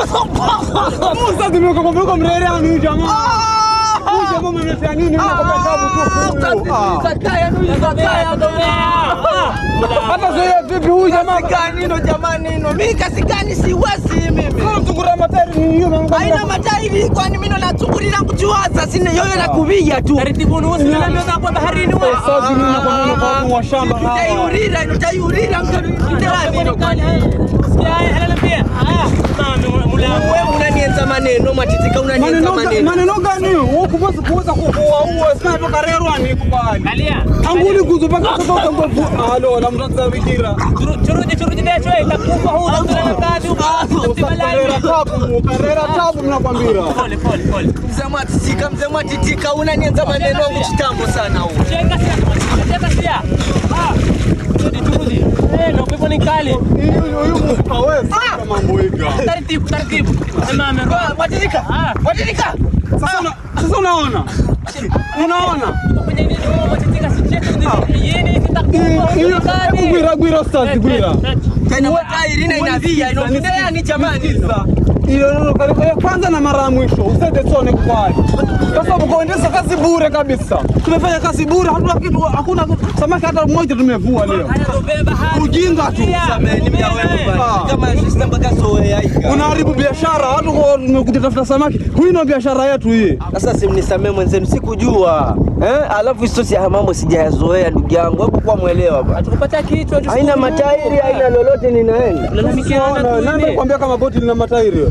Musa tumekuwa mrere ni jamaa. Huyu jamaa mnaletea nini? Mnakwambia tabu tu. Zakaya ndio zakaya ndio. Hata sasa vipi huyu jamaa gani ndo jamani ndo. Mimi kazi gani siwezi mimi. Kama mtungura matairi ni hiyo mama. Haina matairi kwani mimi ndo natungurira kujuaza sina yoyo na kubia tu. Taratibu nusu na ndio kwa baharini wewe. Sasa mimi nakwambia kwa wa shamba hapa. Utaiurira utaiurira mtu ndo kwani. Sikia ananiambia. Ah, mama mula. Wewe unanienza maneno matitika unanienza maneno. Maneno gani? Wewe kuweza kuua sina toka rerwa ni kubali. Angalia. Anguli kuzupaka kutoka nguvu. Halo la mtata bikira. Churudi churudi ndio itakufa huu na kazi tabu karera tabu mnakwambia. Pole pole pole. Mzee matitika mzee matitika unanienza maneno kitambo sana huo. Cheka sia cheka sia. Ah. Churudi churudi. Eh no pepo ni kali. Huyu hawezi mambo higa. Taratibu taratibu. Mama matitika. Matitika. Sasa unaona? Unaona? Kwenye nini wewe matitika si chetu yeye itakufa. Hiyo gwira gwira sasa gwira. Tena matairi ina inavia inaendelea ni jamani. Ile ya kwanza na mara ya mwisho usende sone kwani. Sasa mkoendesha kazi bure kabisa. Tumefanya kazi bure hatuna kitu hakuna samaki hata mmoja tumevua leo. Ujinga tu. Sameni mja wewe bwana. Kama system mpaka soe aika. Unaharibu biashara watu tumekuja tafuta samaki. Huyu ndio biashara yetu hii. Sasa simnisamee mwenzenu sikujua. Eh, alafu isosi ya mambo sijayazoea ndugu yangu. Hebu kwa muelewa bwana. Hatukupata kitu haina matairi haina lolote ninaenda. Lalamikiana tu. Nani kwambia kama boti lina matairi?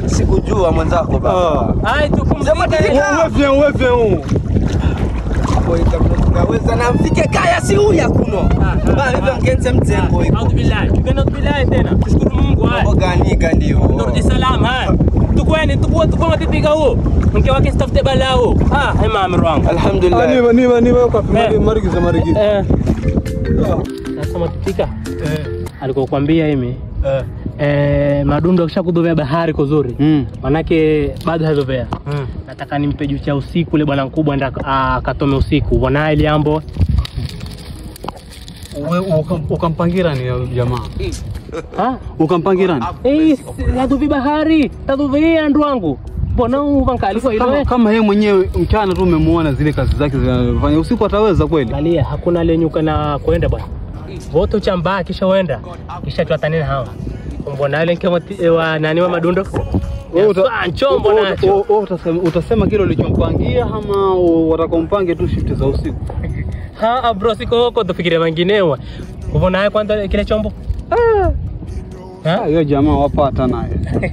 Sikujua mwenzako baba. Hai tupumzike. Wewe wewe. Kwa na mfike kaya si huya kuno. Ba hivyo ngenze mzengo hiko. Audu billahi. Tukenda billahi tena. Tushukuru Mungu haya. Mambo gani gani ndio. Turudi salama haya. Tukweni tukua tukua matitika huo. Mke wake sitafute balaa huo. Ah, hema amri wangu. Alhamdulillah. Ni ni kwa marigiza marigiza. Eh. Sasa matitika. Eh. Alikokuambia mimi. Eh. Madundo akishakudovea bahari kuzuri. Manake bado hazovea. Nataka nimpe juu cha usiku ile bwana mkubwa anda akatome usiku. Bwana ile ambo. Wewe ukampangira ni jamaa. Ha? Ukampangira ni? Eh, taduvi bahari, taduvia ndu wangu. Mbona uvanka alikuwa ile kama yeye mwenyewe mchana tu umemuona zile kazi zake zinazofanya usiku ataweza kweli? Angalia hakuna lenyuka na kwenda bwana. Wote chamba kisha wenda. Kisha tuatanene hawa. Mbona ile kama wa nani wa madundo? Chombo nacho. Utasema kile ulichompangia ama watakompange tu shift za usiku? Ha, bro siko huko tufikiria wengineo. Mbona kwanza kile chombo? Ah. Hiyo jamaa wapata naye.